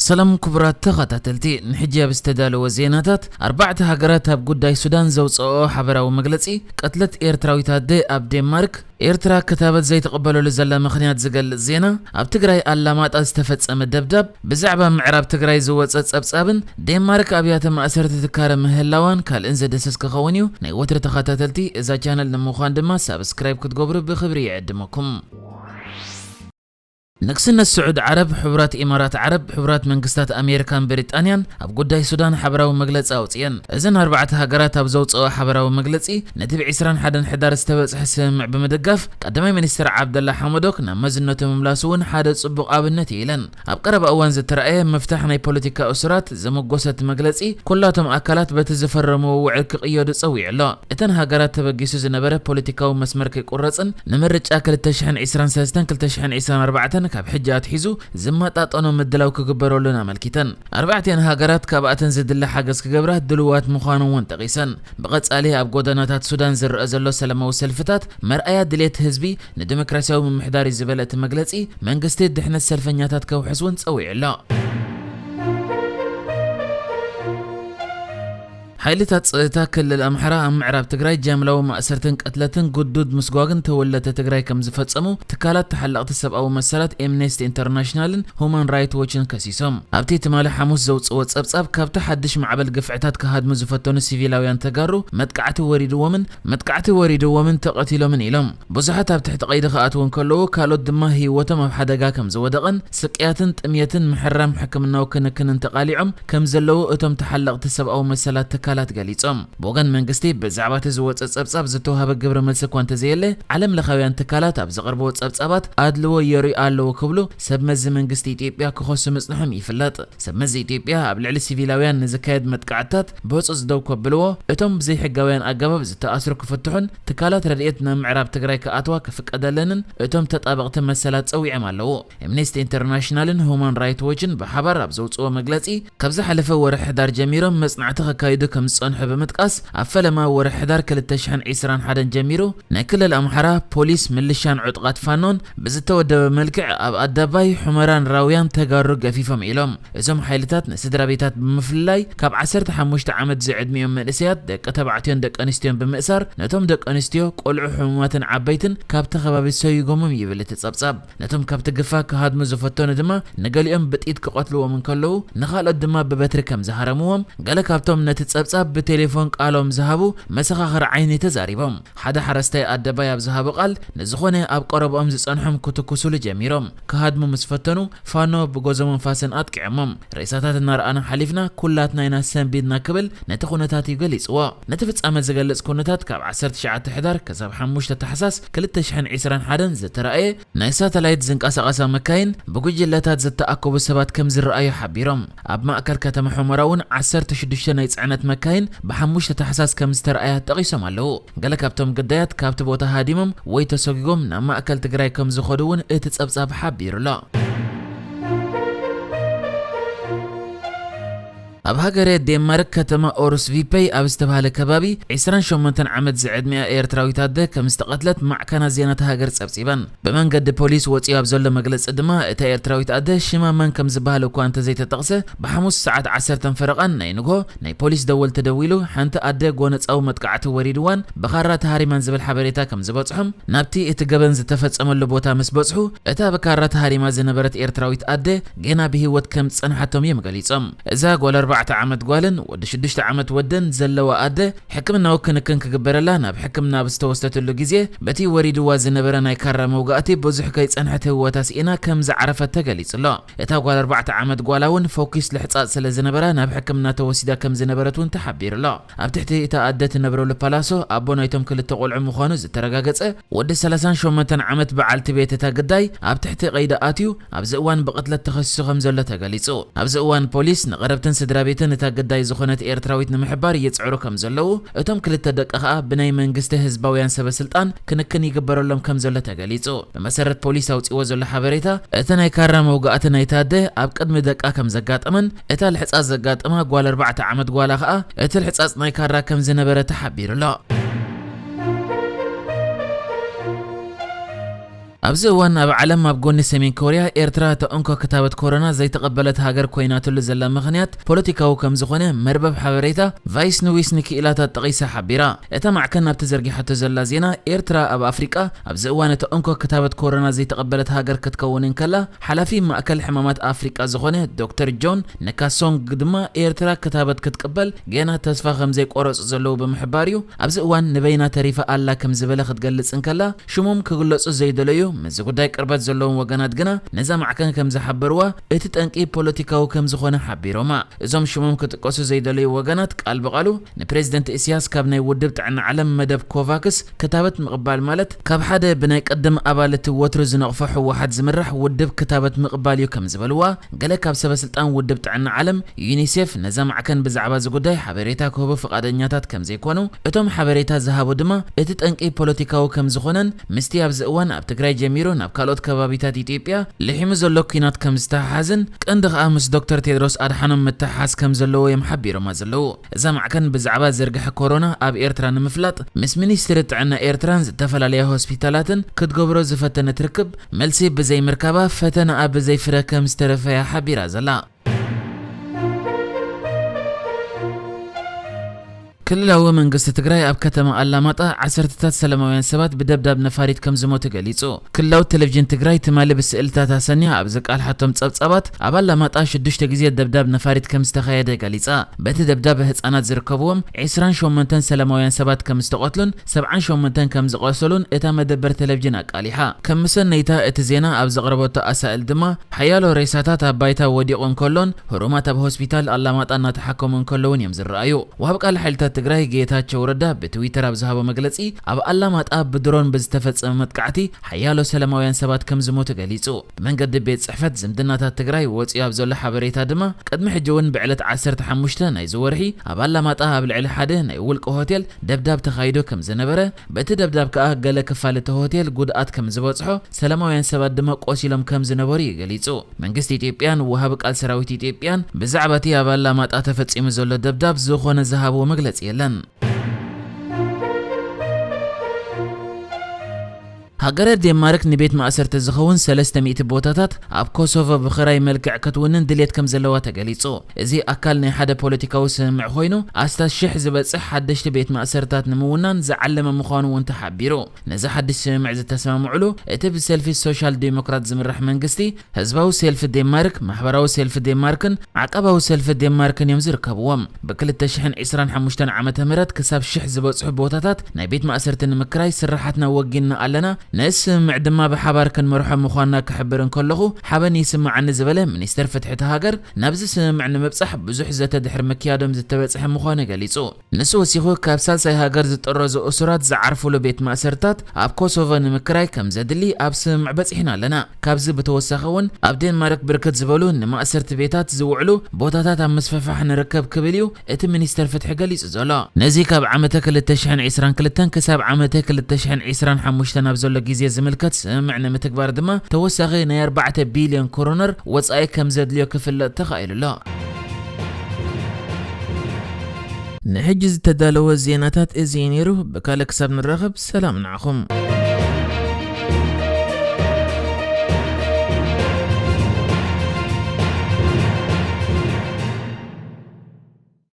ሰላም ክቡራት ተኸታተልቲ፣ ንሕጂ ኣብ ዝተዳለወ ዜናታት፣ ኣርባዕተ ሃገራት ኣብ ጉዳይ ሱዳን ዘውፅኦ ሓበራዊ መግለፂ፣ ቅትለት ኤርትራዊት ኣደ ኣብ ዴንማርክ፣ ኤርትራ ክታበት ዘይትቕበለሉ ዘላ ምኽንያት ዝገልጽ ዜና፣ ኣብ ትግራይ ኣላማጣ ዝተፈጸመ ደብዳብ፣ ብዛዕባ ምዕራብ ትግራይ ዝወጸ ጸብጻብን ዴንማርክ ኣብያተ ማእሰርቲ ትካረ ምህላዋን ካልእን ዝድህሰስ ክኸውን እዩ። ናይ ወትሪ ተኸታተልቲ እዛ ቻነል ንምዃን ድማ ሳብስክራይብ ክትገብሩ ብኽብሪ ይዕድመኩም። ንግስነት ስዑድ ዓረብ፣ ሕቡራት ኢማራት ዓረብ፣ ሕቡራት መንግስታት ኣሜሪካን ብሪጣንያን ኣብ ጉዳይ ሱዳን ሓበራዊ መግለጺ ኣውጽኤን። እዘን ኣርባዕተ ሃገራት ኣብ ዘውጽኦ ሓበራዊ መግለጺ፣ ነቲ ብ ዕስራን ሓደን ሕዳር ዝተበጽሐ ስምምዕ ብምድጋፍ፣ ቀዳማይ ሚኒስትር ዓብደላ ሓመዶክ ናብ መዝነቱ ምምላሱ እውን ሓደ ጽቡቕ ኣብነት እዩ ኢለን። ኣብ ቀረባ እዋን ዝተራእየ ምፍታሕ ናይ ፖለቲካ እሱራት ዘመጎሰ እቲ መግለጺ፣ ኩላቶም ኣካላት በቲ ዝፈረምዎ ውዕል ክቕየዱ ጸዊዑ ኣሎ። እተን ሃገራት ተበጊሱ ዝነበረ ፖለቲካዊ መስመር ከይቁረጽን፣ ንምርጫ ክልተ ሽሕን ዕስራን ሰለስተን ክልተ ሽሕን ዕስራን ኣርባዕተን ካብ ሕጂ ኣትሒዙ ዝመጣጠኖ ምድላው ክግበረሉን ኣመልኪተን። ኣርባዕቲኣን ሃገራት ካብኣተን ዝድለ ሓገዝ ክገብራ ድልዋት ምዃነን እውን ጠቒሰን። ብቐጻሊ ኣብ ጎደናታት ሱዳን ዝረአ ዘሎ ሰላማዊ ሰልፍታት መርኣያ ድሌት ህዝቢ ንዲሞክራሲያዊ ምምሕዳር እዩ ዝበለ እቲ መግለጺ፣ መንግስቲ ድሕነት ሰልፈኛታት ከውሕስ እውን ጸዊዑ ኣሎ። ሓይልታት ጸጥታ ክልል ኣምሓራ ኣብ ምዕራብ ትግራይ ጃምላዊ ማእሰርትን ቅትለትን ግዱድ ምስጓግን ተወለተ ትግራይ ከም ዝፈጸሙ ትካላት ተሓለቕቲ ሰብኣዊ መሰላት ኤምነስቲ ኢንተርናሽናልን ሁማን ራይት ዎችን ከሲሶም። ኣብቲ ትማሊ ሓሙስ ዘውጽእዎ ጸብጻብ፣ ካብቲ ሓድሽ ማዕበል ግፍዕታት ክሃድሙ ዝፈተኑ ሲቪላውያን ተጋሩ መጥቃዕቲ ወሪድዎምን መጥቃዕቲ ወሪድዎምን ተቐቲሎምን ኢሎም። ብዙሓት ኣብ ትሕቲ ቀይዲ ክኣትዉ እንከለዉ፣ ካልኦት ድማ ህይወቶም ኣብ ሓደጋ ከም ዝወደቐን ስቅያትን ጥምየትን ምሕራም ሕክምናዊ ክንክንን ተቓሊዖም ከም ዘለዉ እቶም ተሓለቕቲ ሰብኣዊ መሰላት ትካላት ገሊጾም። ብወገን መንግስቲ፣ ብዛዕባ እቲ ዝወጸ ጸብጻብ ዝተዋህበ ግብረ መልሲ እኳ እንተዘየለ፣ ዓለም ለኻውያን ትካላት ኣብ ዘቕርብዎ ጸብጻባት ኣድልዎ የርእዩ ኣለዉ ክብሉ ሰብ መዚ መንግስቲ ኢትዮጵያ ክኸሱ ምጽንሖም ይፍለጥ። ሰብ መዚ ኢትዮጵያ ኣብ ልዕሊ ሲቪላውያን ንዝካየድ መጥቃዕትታት ብህጹጽ ደው ከብልዎ፣ እቶም ብዘይሕጋውያን ኣገባብ ዝተኣስሩ ክፍትሑን ትካላት ረድኤት ናብ ምዕራብ ትግራይ ክኣትዋ ክፍቀደለንን እቶም ተጣበቕቲ መሰላት ጸዊዖም ኣለዉ። ኤምነስቲ ኢንተርናሽናልን ሁማን ራይት ዎችን ብሓባር ኣብ ዘውጽኦ መግለጺ፣ ካብ ዝሓለፈ ወርሒ ሕዳር ጀሚሮም መጽናዕቲ ከካይዱ ከም ዝጸንሑ ብምጥቃስ፣ ኣብ ፈለማ ወርሒ ሕዳር ክልተ ሽሕን ዕስራን ሓደን ጀሚሩ ናይ ክልል ኣምሓራ ፖሊስ፣ ምልሻን ዕጡቓት ፋኖን ብዝተወደበ መልክዕ ኣብ ኣደባይ፣ ሑመራን ራውያን ተጋሩ ገፊፎም ኢሎም። እዞም ሓይልታት ንስድራ ቤታት ብምፍልላይ፣ ካብ ዓሰርተ ሓሙሽተ ዓመት ዝዕድሚኦም መንእሰያት፣ ደቂ ተባዕትዮን ደቂ ኣንስትዮን ብምእሳር፣ ነቶም ደቂ ኣንስትዮ፣ ቆልዑ፣ ሕሙማትን ዓበይትን ካብቲ ከባቢ ሰይጎሞም ይብል እቲ ጸብጻብ። ነቶም ካብቲ ግፋ ክሃድሙ ዝፈተኑ ድማ፣ ንገሊኦም ብጥይት ክቐትልዎም እንከለዉ፣ ንኻልኦት ድማ ብበትሪ ከም ዝሃረምዎም፣ ገለ ካብቶም ነቲ ጸብጻብ ብቴሌፎን ቃሎም ዝሃቡ መሰኻኽር ዓይኒ ተዛሪቦም። ሓደ ሓረስታይ ኣደባይ ኣብ ዝሃቦ ቃል፣ ንዝኾነ ኣብ ቀረብኦም ዝጸንሖም ክትኩሱሉ ጀሚሮም። ክሃድሙ ምስ ፈተኑ፣ ፋኖ ብጎዞሞን ፋስን ኣጥቂዖሞም። ሬሳታት እናረኣና ሓሊፍና፣ ኩላትና ኢና ሰንቢድና ክብል ነቲ ኩነታት እዩ ገሊጽዎ። ነቲ ፍጻመ ዝገልጽ ኩነታት ካብ ዓሰርተ ትሽዓተ ሕዳር ክሳብ ሓሙሽተ ታሕሳስ ክልተ ሽሕን ዕስራን ሓደን ዝተራእየ ናይ ሳተላይት ዝንቀሳቐሳ መካይን ብጉጅለታት ዝተኣከቡ ሰባት ከም ዝረኣዩ ሓቢሮም። ኣብ ማእከል ከተማ ሑመራ እውን ዓሰርተ ሽዱሽተ ናይ ጽዕነት መካይን ብሓሙሽተ ታሕሳስ ከም ዝተረኣያ ጠቒሶም ኣለዉ። ገለ ካብቶም ግዳያት ካብቲ ቦታ ሃዲሞም ወይ ተሰጒጎም ናብ ማእከል ትግራይ ከም ዝኸዱ እውን እቲ ጸብጻብ ሓቢሩ ኣሎ። ኣብ ሃገረ ዴንማርክ ከተማ ኦሩስ ቪፐይ ኣብ ዝተባህለ ከባቢ ዕስራን ሸሞንተን ዓመት ዝዕድሚኣ ኤርትራዊት ኣደ ከም ዝተቐትለት ማዕከናት ዜና እታ ሃገር ጸብጺበን። ብመንገዲ ፖሊስ ወጺኡ ኣብ ዘሎ መግለጺ ድማ፣ እታ ኤርትራዊት ኣደ ሽማ መን ከም ዝበሃል እኳ እንተዘይተጠቕሰ፣ ብሓሙስ ሰዓት ዓሰርተ ፈረቓን ናይ ንግሆ ናይ ፖሊስ ደወል ተደዊሉ፣ ሓንቲ ኣደ ጎነጻዊ መጥቃዕቲ ወሪድዋን ብኻራ ተሃሪማን ዝብል ሓበሬታ ከም ዝበጽሖም፣ ናብቲ እቲ ገበን ዝተፈጸመሉ ቦታ ምስ በጽሑ፣ እታ ብካራ ተሃሪማ ዝነበረት ኤርትራዊት ኣደ ጌና ብህይወት ከም ዝጸንሓቶም እዮም ገሊጾም። እዛ ጓል ኣርባዕተ ዓመት ጓልን ወዲ ሽዱሽተ ዓመት ወድን ዘለዋ ኣደ፣ ሕክምናዊ ክንክን ክግበረላ ናብ ሕክምና ኣብ ዝተወስደትሉ ግዜ፣ በቲ ወሪድዋ ዝነበረ ናይ ካራ መውጋእቲ ብዙሕ ከይጸንሐት ህይወታ ስኢና ከም ዝዓረፈት ተገሊጹ ኣሎ። እታ ጓል ኣርባዕተ ዓመት ጓላ እውን ፈኲስ ልሕጻጽ ስለ ዝነበራ ናብ ሕክምና ተወሲዳ ከም ዝነበረት እውን ተሓቢሩ ኣሎ። ኣብ ትሕቲ እታ ኣደ ትነብረሉ ፓላሶ ኣቦ ናይቶም ክልተ ቆልዑ ምዃኑ ዝተረጋገጸ ወዲ ሰላሳን ሸሞንተን ዓመት በዓልቲ ቤት እታ ግዳይ ኣብ ትሕቲ ቀይዲ ኣትዩ ኣብዚ እዋን ብቕትለት ተኸሲሱ ከም ዘሎ ተገሊጹ። ኣብዚ እዋን ፖሊስ ንቐረብትን ስድራ ቤትን እታ ግዳይ ዝኾነት ኤርትራዊት ንምሕባር ይጽዕሩ ከም ዘለዉ፣ እቶም ክልተ ደቂ ከኣ ብናይ መንግስቲ ህዝባውያን ሰበ ስልጣን ክንክን ይግበረሎም ከም ዘሎ ተገሊጹ። ብመሰረት ፖሊስ ኣውጺዎ ዘሎ ሓበሬታ፣ እቲ ናይ ካራ መውጋእቲ ናይታ ኣደ ኣብ ቅድሚ ደቃ ከም ዘጋጠመን፣ እታ ልሕጻጽ ዘጋጠማ ጓል ኣርባዕተ ዓመት ጓላ ከኣ እቲ ልሕጻጽ ናይ ካራ ከም ዝነበረ ተሓቢሩ ኣሎ። ኣብዚ እዋን ኣብ ዓለም ኣብ ጎኒ ሰሜን ኮርያ ኤርትራ እታ እንኮ ክታበት ኮሮና ዘይተቐበለት ሃገር ኮይናትሉ ዘላ ምኽንያት ፖለቲካዊ ከም ዝኾነ መርበብ ሓበሬታ ቫይስ ኒውስ ንክኢላታት ጠቒሳ ሓቢራ። እታ ማዕከን ኣብቲ ዘርጊሓቶ ዘላ ዜና፣ ኤርትራ ኣብ ኣፍሪቃ ኣብዚ እዋን እታ እንኮ ክታበት ኮሮና ዘይተቐበለት ሃገር ክትከውን እንከላ፣ ሓላፊ ማእከል ሕማማት ኣፍሪቃ ዝኾነ ዶክተር ጆን ንካሶንግ ድማ ኤርትራ ክታበት ክትቅበል ገና ተስፋ ከም ዘይቆረጹ ዘለዉ ብምሕባር እዩ። ኣብዚ እዋን ንበይና ተሪፋ ኣላ ከም ዝበለ ክትገልጽ እንከላ፣ ሽሞም ክግለጹ ዘይደለዩ ምስዚ ጉዳይ ቅርበት ዘለዎም ወገናት ግና ነዛ ማዕከን ከም ዝሓበርዋ፣ እቲ ጠንቂ ፖለቲካዊ ከም ዝኾነ ሓቢሮማ። እዞም ሽሞም ክጥቀሱ ዘይደለዩ ወገናት ቃል ብቓሉ ንፕሬዝደንት ኢሳያስ ካብ ናይ ውድብ ጥዕና ዓለም መደብ ኮቫክስ ክታበት ምቕባል ማለት ካብ ሓደ ብናይ ቅድም ኣባል እቲ ወትሩ ዝነቕፎ ህወሓት ዝምራሕ ውድብ ክታበት ምቕባል እዩ ከም ዝበልዋ፣ ገለ ካብ ሰበ ስልጣን ውድብ ጥዕና ዓለም ዩኒሴፍ ነዛ ማዕከን ብዛዕባ እዚ ጉዳይ ሓበሬታ ክህቡ ፍቓደኛታት ከም ዘይኮኑ፣ እቶም ሓበሬታ ዝሃቡ ድማ እቲ ጠንቂ ፖለቲካዊ ከም ዝኾነን ምስቲ ኣብዚ እዋን ኣብ ትግራይ ጀሚሩ ናብ ካልኦት ከባቢታት ኢትዮጵያ ልሒሙ ዘሎ ኲናት ከም ዝተሓሓዝን ቀንዲ ከኣ ምስ ዶክተር ቴድሮስ ኣድሓኖም ምትሕሓዝ ከም ዘለዎ እዮም ሓቢሮማ ዘለዉ። እዛ ማዕከን ብዛዕባ ዝርግሐ ኮሮና ኣብ ኤርትራ ንምፍላጥ ምስ ሚኒስትሪ ጥዕና ኤርትራን ዝተፈላለያ ሆስፒታላትን ክትገብሮ ዝፈተነት ርክብ መልሲ ብዘይምርካባ ፈተናኣ ብዘይ ፍረ ከም ዝተረፈያ ሓቢራ ዘላ። ክልላዊ መንግስቲ ትግራይ ኣብ ከተማ ኣላማጣ ዓሰርተታት ሰላማውያን ሰባት ብደብዳብ ነፋሪት ከም ዝሞቱ ገሊጹ። ክልላዊ ቴሌቪዥን ትግራይ ትማሊ ብስእልታት ኣሰንያ ኣብ ዘቃልሓቶም ጸብጻባት ኣብ ኣላማጣ ሽዱሽተ ግዜ ደብዳብ ነፋሪት ከም ዝተኻየደ ገሊጻ። በቲ ደብዳብ ህጻናት ዝርከብዎም ዒስራን ሸሞንተን ሰላማውያን ሰባት ከም ዝተቐትሉን ሰብዓን ሸሞንተን ከም ዝቖሰሉን እታ መደበር ቴሌቪዥን ኣቃሊሓ። ከም ምሰነይታ እቲ ዜና ኣብ ዘቕረበቶ ኣሳእል ድማ ሓያሎ ሬሳታት ኣብ ባይታ ወዲቑ እንከሎን ህሩማት ኣብ ሆስፒታል ኣላማጣ እናተሓከሙ እንከለውን እዮም ዝረኣዩ። ወሃብ ቃል ሓይልታት ትግራይ ጌታቸው ረዳ ብትዊተር ኣብ ዝሃቦ መግለጺ፣ ኣብ ኣላማጣ ብድሮን ብዝተፈጸመ መጥቃዕቲ ሓያሎ ሰላማውያን ሰባት ከም ዝሞቱ ገሊጹ። ብመንገዲ ቤት ጽሕፈት ዝምድናታት ትግራይ ወጺኡ ኣብ ዘሎ ሓበሬታ ድማ፣ ቅድሚ ሕጂ እውን ብዕለት ዓሰርተ ሓሙሽተ ናይዚ ወርሒ ኣብ ኣላማጣ ኣብ ልዕሊ ሓደ ናይ ውልቂ ሆቴል ደብዳብ ተኻይዶ ከም ዝነበረ፣ በቲ ደብዳብ ከኣ ገለ ክፋል እቲ ሆቴል ጉድኣት ከም ዝበጽሖ፣ ሰላማውያን ሰባት ድማ ቆሲሎም ከም ዝነበሩ እዩ ገሊጹ። መንግስቲ ኢትዮጵያን ወሃቢ ቃል ሰራዊት ኢትዮጵያን ብዛዕባ እቲ ኣብ ኣላማጣ ተፈጺሙ ዘሎ ደብዳብ ዝኾነ ዝሃብዎ መግለጺ የለን። ሃገረ ዴንማርክ ንቤት ማእሰርቲ ዝኸውን ሰለስተ ሚእቲ ቦታታት ኣብ ኮሶቮ ብኽራይ መልክዕ ክትውንን ድልየት ከም ዘለዋ ተገሊጹ። እዚ ኣካል ናይ ሓደ ፖለቲካዊ ስምምዕ ኮይኑ፣ ኣስታት ሽሕ ዝበጽሕ ሓደሽቲ ቤት ማእሰርታት ንምውናን ዝዓለመ ምዃኑ እውን ተሓቢሩ። ነዚ ሓድሽ ስምምዕ ዝተሰማምዕሉ፣ እቲ ብሰልፊ ሶሻል ዴሞክራት ዝምራሕ መንግስቲ፣ ህዝባዊ ሰልፊ ዴንማርክ፣ ማሕበራዊ ሰልፊ ዴንማርክን ዓቃባዊ ሰልፊ ዴንማርክን እዮም ዝርከብዎም። ብክልተ ሽሕን ዕስራን ሓሙሽተን ዓመተ ምህረት ክሳብ ሽሕ ዝበጽሑ ቦታታት ናይ ቤት ማእሰርቲ ንምክራይ ስራሓትና ወጊንና ኣለና። ነዚ ስምምዕ ድማ ብሓባር ክንመርሖ ምዃንና ክሕብር እንከለኹ ሓበን ይስምዓኒ ዝበለ ሚኒስተር ፍትሒ እታ ሃገር፣ ናብዚ ስምምዕ ንምብጻሕ ብዙሕ ዘተ ድሕሪ ምክያዶም ዝተበጽሐ ምዃኑ ገሊጹ። ንሱ ወሲኹ፣ ካብ ሳልሳይ ሃገር ዝጥረዙ እሱራት ዝዓርፉሉ ቤት ማእሰርታት ኣብ ኮሶቮ ንምክራይ ከም ዘድሊ ኣብ ስምምዕ በጺሕና ኣለና። ካብዚ ብተወሳኺ እውን ኣብ ዴንማርክ ብርክት ዝበሉ ንማእሰርቲ ቤታት ዝውዕሉ ቦታታት ኣብ ምስፍሕፋሕ ንርከብ ክብል እዩ እቲ ሚኒስተር ፍትሒ ገሊጹ ዘሎ። ነዚ ካብ ዓመተ ክልተ ሽሕን ዕስራን ክልተን ክሳብ ዓመተ ክልተ ሽሕን ዕስራን ሓሙሽተን ኣብ ዘሎ ግዜ ዝምልከት ስምምዕ ንምትግባር ድማ ተወሳኺ ናይ ኣርባዕተ ቢልዮን ኮሮነር ወጻኢ ከም ዘድልዮ ክፍለጥ ተኻኢሉ ኣሎ። ንሕጂ ዝተዳለወ ዜናታት እዚ እዩ ነይሩ። ብካልእ ክሳብ ንራኸብ ሰላም ንዓኹም።